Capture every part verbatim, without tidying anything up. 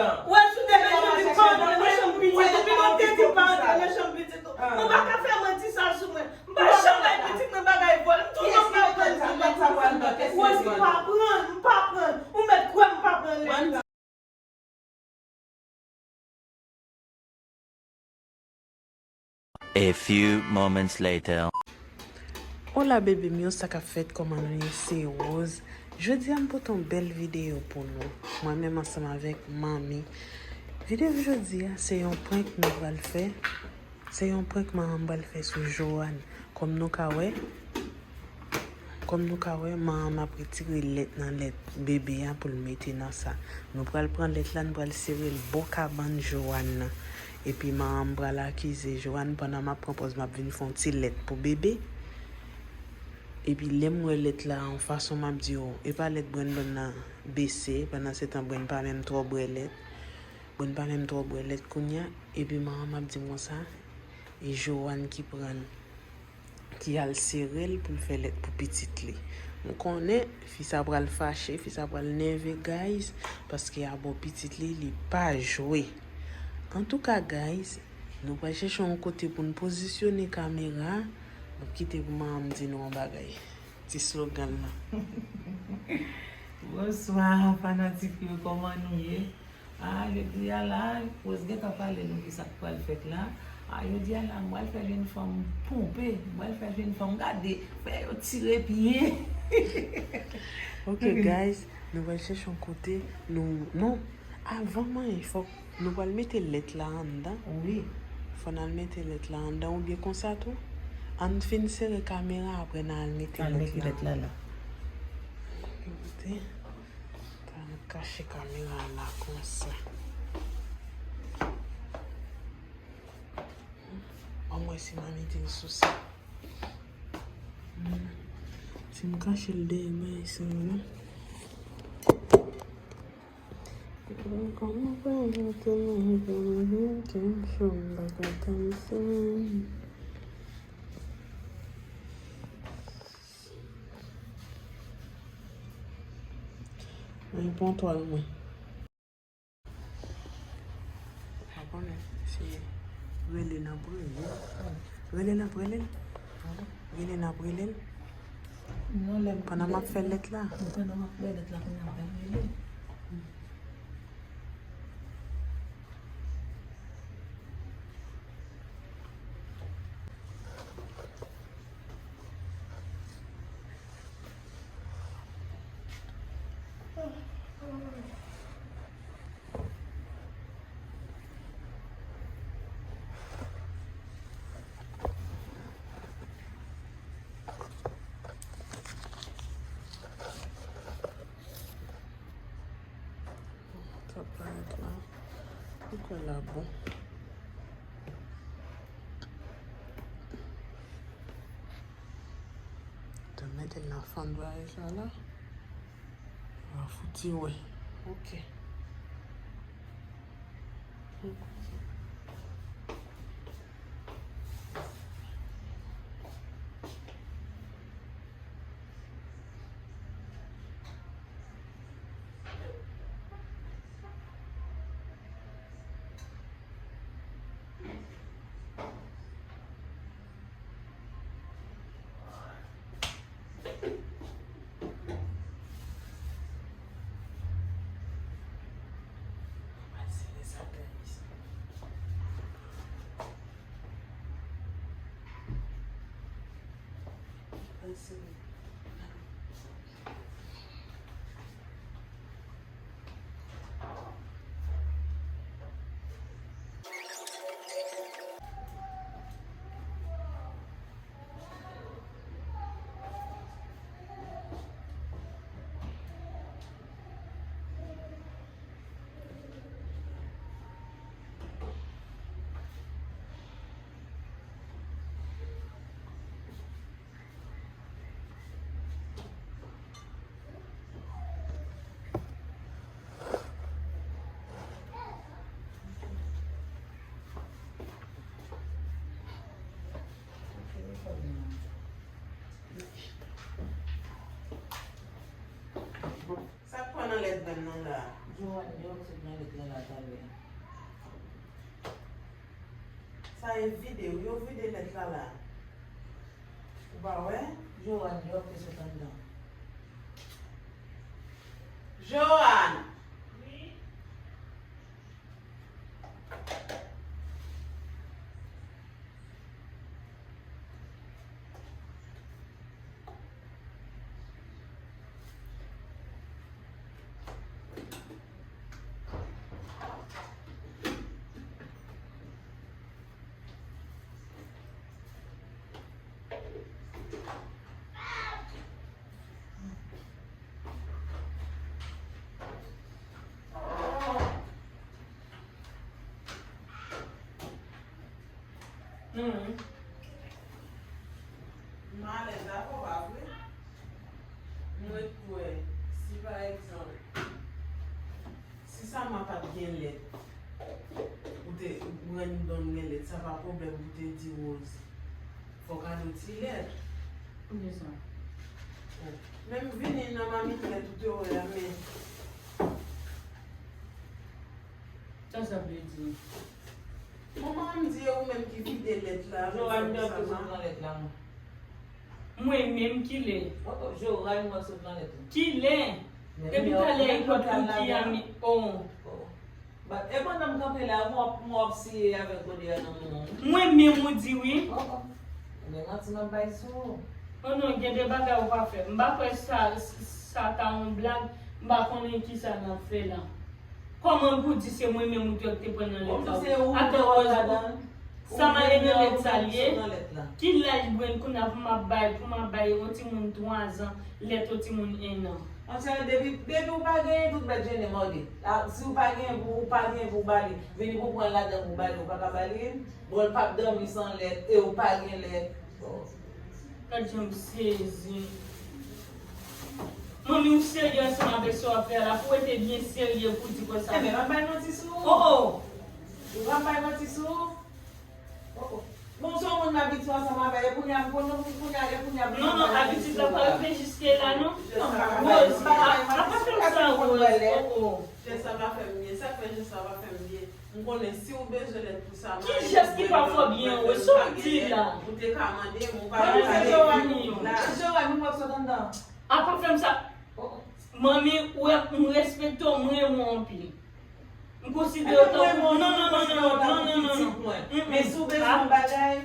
Ou wè sou de jou li pa antre nan chanm pitit ou, epi nou te di pa antre nan chanm pitit ou. Ou pa ka fè manti sa sou mwen. M pa janm bay pitit mwen bagay vòl. M toujou ap pran lèt la. Ou wè si m pa pran, m pa pran. Ou mèt kwè m pa pran lèt la. A few moments later. Hola bebe m yo, sa k ap fèt, kòman nou ye? Se Rose. Jodi a m pote yon bèl videyo pou nou. Mwen menm ansanm avèk manmi. Videyo jodi a, se yon prank nou pral fè. Se yon prank manman m pral fè sou Joanne. Kòm nou ka wè, kòm nou ka wè, manman m ap retire lèt nan lèt bebe a pou l mete nan sa. Nou pral pran lèt la, nou pral sere l bò kabann Joanne nan. Epi manman m pral akize Joanne pandan m ap pran pòz m ap vin fè yon ti lèt pou bebe. Epi lè m wè lèt la, yon fason m ap di w, e pa lèt Brandon nan bese, pandan se tan Brandon pa menm twò bwè lèt. Brandon pa menm twò bwè lèt kounye a. Epi manman m ap di m konsa, e Joanne ki pran l, ki al sere l pou l fè lèt pou pitit li. M konnen fi sa pral fache, fi sa pral nève, guys, paske a bò pitit li, li pa jwe. Antouka, guys, nou pral chèche yon kote pou n pozisyone kamera a. M ap kite pou manman m di nou yon bagay. Ti slogan nan. Bonswa, fanatik yo, kòman nou ye? Ah, jodi a la, Rose gentan pale nou ki sa k pral fèt la. Ah, jodi a la, m pral fè jenn fanm ponpe, m pral fè jenn fanm gade, fè yo tire pye. Ok, guys, nou pral chèche yon kote, nou, non, avan m anyen, fòk nou pral mete lèt la anndan. Wi. Fò n al mete lèt la anndan, oubyen konsa tou, ann fin sere kamera, apre n al mete lèt la. Al mete lèt la la. Kote? Ann kache kamera la konsa. Omwen si m a mete l sou sa. Si m kache l dèyè bagay sa yo la. Kòman pa mete m anyen pou m vin kem cho m pa ka tann sa. Mwen pran twal mwen. Pa konnen si rele n ap rele. Rele n ap rele l. Rele n ap rele l. Non, lè m pandan m ap fè lèt la. Pandan m ap fè lèt la, kounye a m ap rele. Sa parèt la. Poukò la bon? Te mete l nan fann bagay sa la. Wa fouti wè. Ok. Sa k pran nan lèt grann nan la? Joanne, yo sot nan lèt la la. Sa e vide, yo vide lèt la la. Ou pa wè? Joanne, yo te sot anndan. Joanne! Hmm. M alèz avè w, pa vre? Mwen kwè, si pa egzanp, si Sama pa t gen lèt, ou te, Brandon gen lèt, sa pa pwoblèm pou te di Rose, fò w kado ti lèt. Poukisa? Oh. Menm vini nan mamit lèt ou te wè a, men Sa sa vle di? Manman m di e ou menm ki vide lèt la. Joanne, m ap sot nan lèt la, mwen. Mwen menm ki lè? Oh, oh, Joanne, m ap sot nan lèt la. Ki lè? Depi talè e kot ou ki a mi, oh. Oh. Ba, e pandan m kanpe la, m ap, m ap siye avèk gode a nan men w. Mwen menm ou di wi. Oh, oh. Men manti m ap bay sou ou. Oh non, gen de bagay ou pa fè. M pa kwè sa, sa ta yon blag. M pa konnen kisa n ap fè la. Kòman pou di se mwen menm ou te, te pran nan lèt la? Atò, Rose, sa m ale nan lèt sa l ye? Ki laj Brandon kounye a pou m ap bay, pou m ap bay yon timoun twazan lèt yon timoun ennan? Monchè, depi, depi ou pa genyen, tout bèt jennen mòde. A, si ou pa genyen pou, ou pa genyen pou w ba li, vini pou pran ladan pou w ba li, ou pa ka ba li. Bon, l p ap dòmi san lèt, e ou pa gen lèt. Gad jan m sezi. Manmi, ou serye ansanm avèk sa w ap fè a la? Pou w rete byen serye pou w di konsa. Enben, m ap bay manti sou ou. Oh, oh. Ou p ap bay manti sou ou. Oh, oh. Bon, se yon moun m abitye ansanm avè, e kounye a, m konnen, kounye a, e kounye a, non, non, abitid la pa rive jiske la, non. Non, m pa, m pa, Rose, m pa, a, a pa fè m sa, Rose. Oh, oh. Jès sa pa fè m byen. Sa k fè jès sa pa fè m byen? M konnen si w bezwen lèt pou sa, ki jès ki pa fè w byen, Rose? Sa w di la? Ou te ka mande m, ou pa ka mande m la. Joanne, nou p ap sot anndan. A pa fè m sa. Oh, oh. Manmi, ou wè, m respekte w, m renmen w anpil. M konsidere w tankou, non, non, non, non, non, non, non, non. Men si w bezwen yon bagay,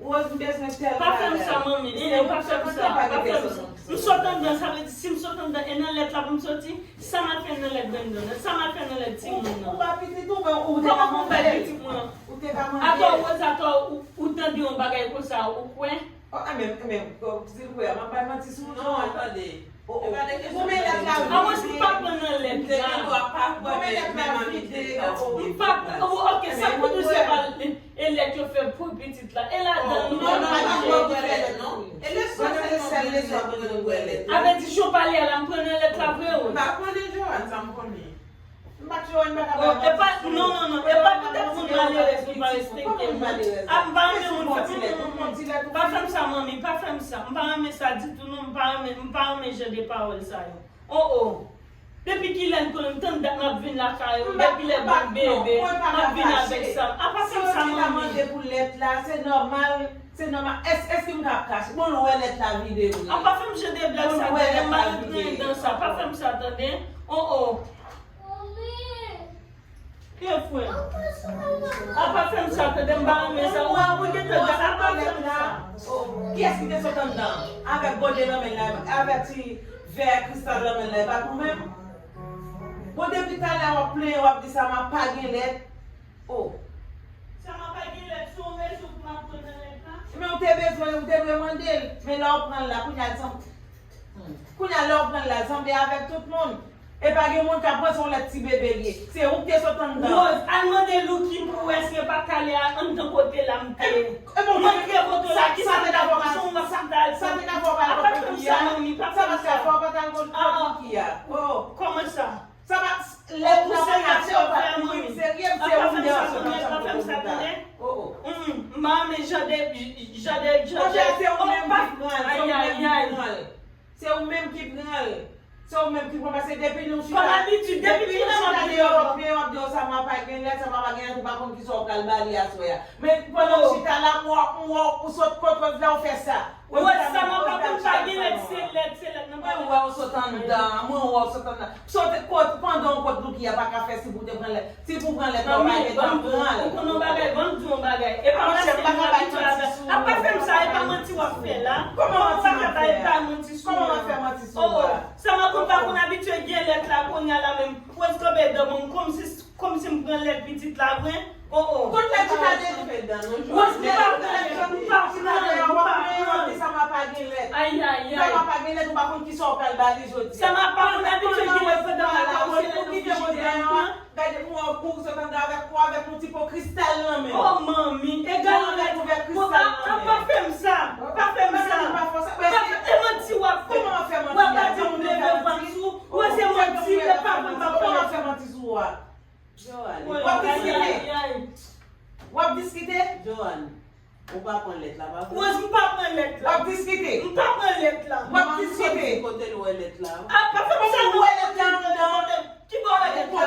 Rose, m bezwen tèl bagay. Pa fè m sa, manmi. Nenè, pa fè m sa. Pa fè m sa. M sot anndan, sa vle di, si m sot anndan, e nan lèt la pou m soti? Sa m al fè nan lèt Brandon nan? Sa m al fè nan lèt timoun nan? Ou pa pitit ou, men ou te ka mande. Kòman pou m bay pitit mwen? Ou te ka mande. Atò, Rose, atò, ou, ou tande yon bagay konsa, ou kwè? Oh, enben, enben, si l kwè, m ap bay manti sou ou. Non, tande. Oh, oh. Konbyen lèt la vide? Avan si m pa pran nan lèt la. Konbyen lèt la vide? Oh, oh. M pa, oh, ok, sa pou nou se pa e lèt yo fè pou pitit la. E ladan nou pa manje. E lè swa se lèt la. Avè di jan w pale a la, m pran nan lèt la vre, wi. M pa konnen, Joanne, sa m konnen. M pa t Joanne, m pa ka bay manti. Non, non, non. E pa poutèt moun malerèz ou pa respekte moun. A, m pa renmen moun fè, mm, mm, mm. Pa fè m sa, manmi, pa fè m sa. M pa renmen sa ditou, non. M pa renmen, m pa renmen jan de pawòl sa yo. Oh, oh. Depi kilè n konnen, m tann dat m ap vin lakay ou, depi lè m bebe, m ap vin avèk sa. A pa fè m sa, manmi. Se yo ki ta mande pou lèt la, se nòmal, se nòmal. Èske, èske m ka ap kache? Bon, l wè lèt la vide vre. A pa fè m jan de blag sa, tande, m pa rantre anndan sa. Pa fè m sa, tande. Oh, oh. Ke fwe? A pa fè m sa, tande, m pa renmen sa. Ou a, ou gentan gade, a pa fè m sa. Oh, kiyès ki te sot anndan? Avèk gode nan men l la, avèk ti vè kristal nan men l la, e pa t ou menm? Bon, depi talè w ap plenyen, w ap di Sama pa gen lèt. Oh. Sama pa gen lèt, se yon rezon pou m ap pran nan lèt la? Men ou te bezwen, ou te dwe mande l. Men lè w pran l la, kounye a, hmm. Kounye a, lè w pran l la, l sanble avèk tout moun. E pa gen moun k ap panse yon lèt ti bebe l ye. Se ou k te sot anndan. Rose, al mande Louki pou wè si e pa talè a anndan kote la m te. E, e bon, mwen antre kote w la, kisa m t ap fè w pa t al kot Louki a? Sa pa t ka fè w pa t al kot Louki a. Oh. Kòman sa? Sa pa, lèt la pa kache w pa t pou moun serye, se ou menm ki sot anndan. Oh, oh. Mm, mm, m pa renmen jan de, jan de, jan de, se ou menm ki pran l, se ou menm ki pran l. Se ou menm ki pran l. Se ou menm ki pran, paske depi nou chita, kòm abitid, depi ki lè w ap di yo, w ap di yo, Sama pa gen lèt, Sama pa gen lèt, ou pa konn kisa w pral ba li aswè a. Men pandan w chita la, m wè, m wè ou sot kot Wòz la, ou fè sa. Wòz, Sama pa konn pa gen lèt, se lèt, se lèt nan. Mwen wè ou sot anndan, mwen wè ou sot anndan. Sot kot, pandan w kot Louki a pa ka fè si pou te pran lèt. Si pou pran lèt la, w pa gen tan pran l. Ou konn yon bagay, ban m di yon bagay. E pa paske m abitye avè. A pa fè m sa, e pa manti w ap fè la. Kòman manti m ap fè a? Kòman w ap fè manti sou mwen? Sa mwen konn pa konn abitye gen lèt la kounye a la menm. Wòz kanpe dan mwen kòmsi, kòmsi m pran lèt pitit la vre. Oh, oh. Tout lèt chita de. Wòz m pa pran lèt la, m pa pran, m pa pran. Sama pa gen lèt. Ay, ay, ay. Sama pa gen lèt, ou pa konn kisa w pral ba li jodi a. Sama pa konn abitye gen lèt pandan lakay ou, se pou kite jodi a. Gade pou w kouri sot anndan avèk, pou avèk yon ti po kristal nan men. Oh, manmi, egal avèk kristal nan men. Pa fè m sa, pa fè m sa. E manti w ap fè. Kòman w ap fè manti a? Kòman w ap fè manti a? W ap di m leve vant sou, w se manti, e pa vre, pa vre. Kòman w ap fè manti sou ou a? Joanne. W ap diskite? W ap diskite? Joanne. Ou pa pran lèt la, pa vre? Wòz, m pa pran lèt la. W ap diskite? M pa pran lèt la. W ap diskite? Kote l wè lèt la? A, pa fè m sa non. Ou wè lèt la anndan? Ki bò w wè lèt la?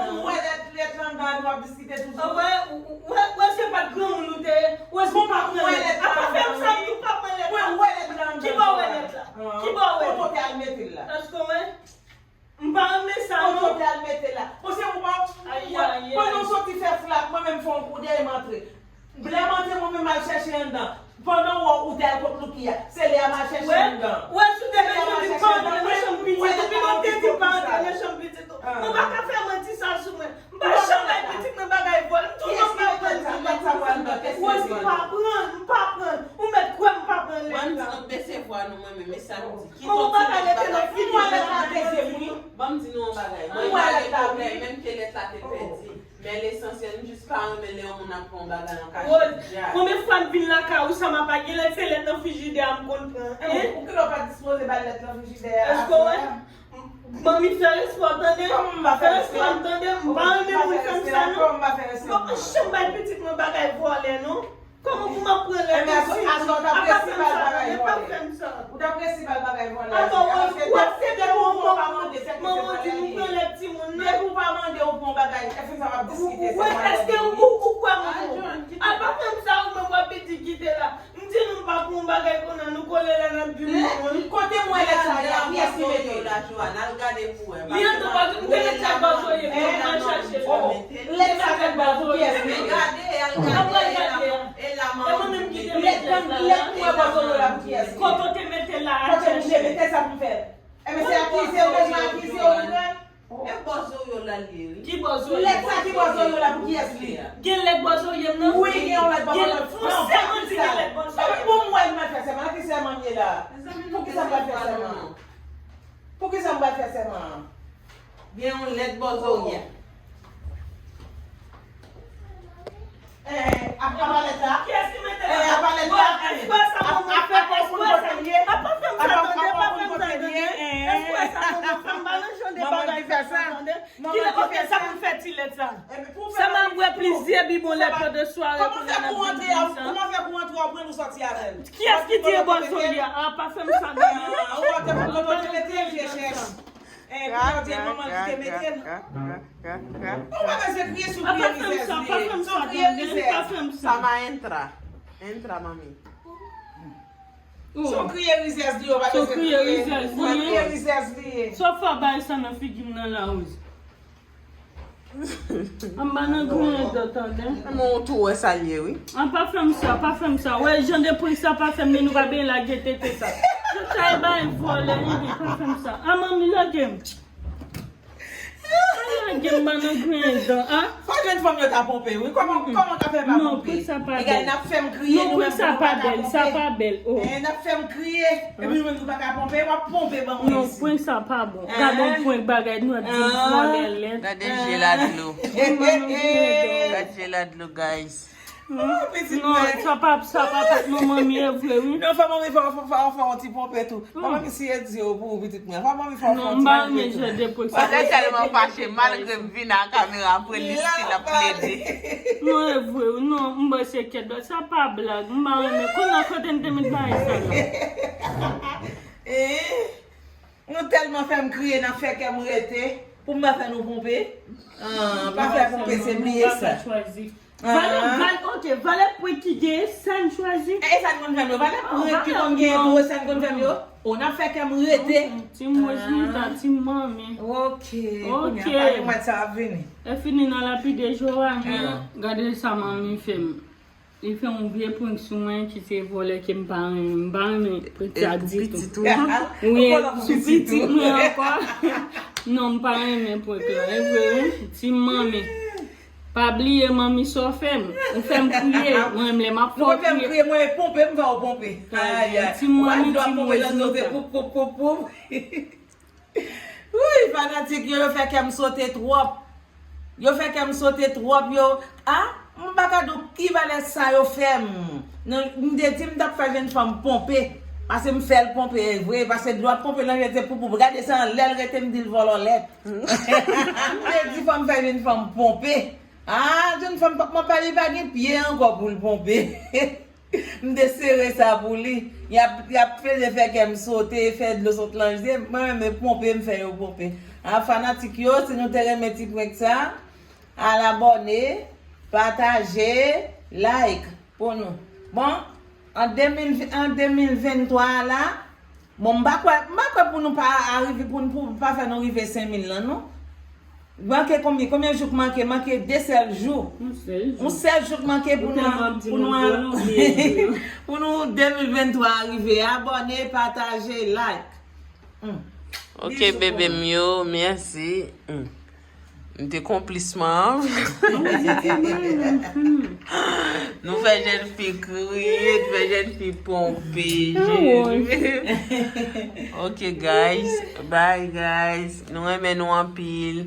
Ou wè lèt, lèt la anndan, w ap diskite toujou? Wè, wè, wè se pa t granmoun ou te ye. Wòz, m pa pran lèt la. A, pa fè m sa, m pa pran lèt la. Mwen wè lèt la anndan. Ki bò w wè lèt la? Ki bò w wè? Kote w te al mete l la? Èske w wè? M pa renmen sa non. Kote w te al mete la? Bon, se ou pa, pandan w soti fè flak, mwen menm fè yon kou dèyè m antre. Lè m antre, mwen menm m al chèche anndan. Pandan w wè ou te al kot Louki a, se lè a m al chèche anndan. Wè, si w te bezwen vin pa antre nan chanm pitit ou, pitit ou te di pa antre nan chanm pitit ou. Mwen pa ka fè manti sa sou mwen. M pa janm bay pitit mwen bagay vòlè. M toujou bay vòlè. Wòz, m pa pran, m pa pran. Ou mèt kwè m pa pran lèt la. Mwen m di nou bese vwa nou, mwen menm, e sa m di. Kòman w pa ka rete nan figi m? Mwen lèt la te di m wi. Ban m di nou yon bagay. Mwen pa gen pwoblèm, menm ke lèt la te pèdi. Men lesansyèl, m jis pa renmen lè yon moun ap fè yon bagay an kachèt. Wòz, konbyen fwa m vin lakay ou, Sama pa gen lèt, se lèt nan frijidè a m konn pran. Ou ki lè w pa dispoze ba l lèt nan frijidè a? Èske w wè? Manmi, fè respè w tande. Kòman m pa fè respè? Fè respè w tande. M pa renmen moun fè m sa non. Kòman m pa fè respè? M pa janm bay pitit mwen bagay vòlè non. Kòman pou m ap pran lèt osi? Apa fè m sa tande, pa fè m sa. Ou t ap resi ba l bagay vòlè. Apa w ap sede pou w pran, manman di nou pran lèt timoun nan. Depi w pa mande, ou pran bagay. Èske sa w ap diskite? Èske ou kwè manman? Apa fè m sa, ou menm w ap piti kite la. M di nou m pa pou yon bagay konn a nou kole la n ap di nou. Kote m wè lèt sa a, kiyès ki mete l? Li anndan, m te mete l ak bòzòyè m, m al chache l. Lèt sa a ak bòzòyè, kiyès ki mete l? N ap al gade a. E mwen menm ki te mete lèt la. Lèt m wè bòzòyè la pou kiyès li? Kote w te mete l la? Kote m te mete sa pou m fè? Enben se akize ou bezwen akize ou pran. E bòzòyè la l ye wi. Ki bòzòyè? Lèt sa ki bòzòyè la pou kiyès li? Gen lèt bòzòyè m nan? Wi, gen yon lèt bòzòyè m. Fòseman di gen lèt bòzòyè. Epi pou m wè m pral fè sèman, nan ki sèman m ye la? Poukisa m pral fè sèman? Poukisa m pral fè sèman? Gen yon lèt bòzòyè. Eh, apa lèt la? Kiyès ki mete lèt la? Eh, apa lèt la? Bon, èske sa manman fè? Èske sa? Apa fè m sa tande? Pa fè m sa tande. Èske sa manman fè? M pa nan jan de bagay sa tande. Ki lè, ok, sa pou m fè ti lèt sa? Sa m ap bwè plizyè bibon lèt pandan sware kounye a n ap di m sa. Kòman fè pou rantre a, ou pran nou sòti avè l? Kiyès ki di e bòzòyè a? Apa fè m sa tande. Ou pa te konn kote w te mete l, vye chèch. Eh, pou yo di manman ki te mete l. Ou pa bezwen kriye si w kriye rizèz li ye. Si w kriye rizèz. Sama entra. Entra, mami. Si w kriye rizèz li ye, ou pa bezwen kriye. Si w kriye rizèz li ye. Sa w fè bay sa nan figi m nan la, Rose? Anba nan griyen dan, tande. Mwen ou tou wè sa l ye, wi. An pa fè m sa, pa fè m sa. Wè, jan de prank sa pa fè m, men nou pa benyen lage tete sa. Tout sa e bay vòlè, enben, pa fè m sa. A, manmi, lage m. Pa lage m, anba nan griyen dan, a. Fò jèn fanm yo ta ponpe, wi. Kòman, kòman ka fè pa ponpe? Non, prank sa pa bèl. Egay, n ap fè m kriye, nou menm pou nou pa ka ponpe. Non, prank sa pa bèl, oh. Eh, n ap fè m kriye, epi nou menm nou pa ka ponpe, w ap ponpe ban mwen isi. Non, prank sa pa bon. Gade yon prank bagay, nou ap di m vòlè lèt. Gade je la dlo. Gade je la dlo, guys. Non, sa pa, sa pa, non, manmi, e vre, wi. Non, fò manmi fè, fò, fò, fò yon ti ponpe tou. Fò manmi siye di yo pou ou, pitit mwen. Fò manmi fè yon ti ponpe tou. Non, m pa renmen jan de prank sa. Mwen tèlman fache, malgre m vin a kamera pou li, still ap plede. Non, e vre, wi. Non, m ba se kèt dòt. Sa pa blag. M pa renmen. Kounye a kote n te met bagay sa la? Eh? Nou tèlman fè m kriye, n ap fè kè m rete pou m pa fè nou ponpe. Ah, pa fè ponpe, se bliye sa. Valè, valè, ok, valè pwen ki gen sa n chwazi. E sa n konn fè m yo, valè pwen ki konn gen pou sa n konn fè m yo. O, n ap fè kè m rete. Ti mwen, ti mwen, ti manmi. Ok, kounye a, pa gen mwèt sa ap vini. E fini nan lapide Joanne. Gade sa manmi fè m. Li fè yon vye prank sou mwen ki se vòlè ke m pa renmen. M pa renmen prank sa ditou. Wi, sou pitit mwen ankò. Non, m pa renmen prank la. E vre, wi. Ti manmi. Pa bliye manmi sa w fè m. Ou fè m kriye. Mwen menm lè m ap fè w kriye. Mwen menm kriye, mwen ponpe, m fè w ponpe. Ay, ay. Ti manmi, ti mwen. Poup, poup, poup, poup. Wi, fanatik yo, yo fè kè m sote twòp. Yo fè kè m sote twòp, yo. A, m pa ka di w ki valè sa yo fè m. Non, m te di m t ap fè jenn fanm ponpe. Pase m fè l ponpe, e vre. Pase dlo ap ponpe nan je te poupou. Gade sa anlè l rete, m di l vòlò lèt. M te di fò m fè jenn fanm ponpe. A, jenn fanm p ap manpale, li pa gen pye ankò pou l ponpe. M te sere sa pou li. Y ap, y ap feze fè kè m sote, fè dlo sot nan je m. Mwen menm, e ponpe m fè yo ponpe. A, fanatik yo, si nou te renmen ti prank sa, al abòne, pataje, like pou nou. Bon, an de mil, an de mil venntwa a la, bon, m pa kwè, m pa kwè pou nou pa arive, pou, pou pa fè nou rive senk mil lan, non. Manke konbyen, konbyen jou k manke? Manke de sèl jou. Yon sèl jou. Yon sèl jou k manke pou nou, pou nou, pou nou de mil venntwa a rive. Abòne, pataje, like. Hmm. Ok, bebe m yo, mèsi. Hmm. M te konplis man. Nou fè jenn fi kriye, nou fè jenn fi ponpe. Ok, guys. Bye, guys. Nou renmen nou anpil.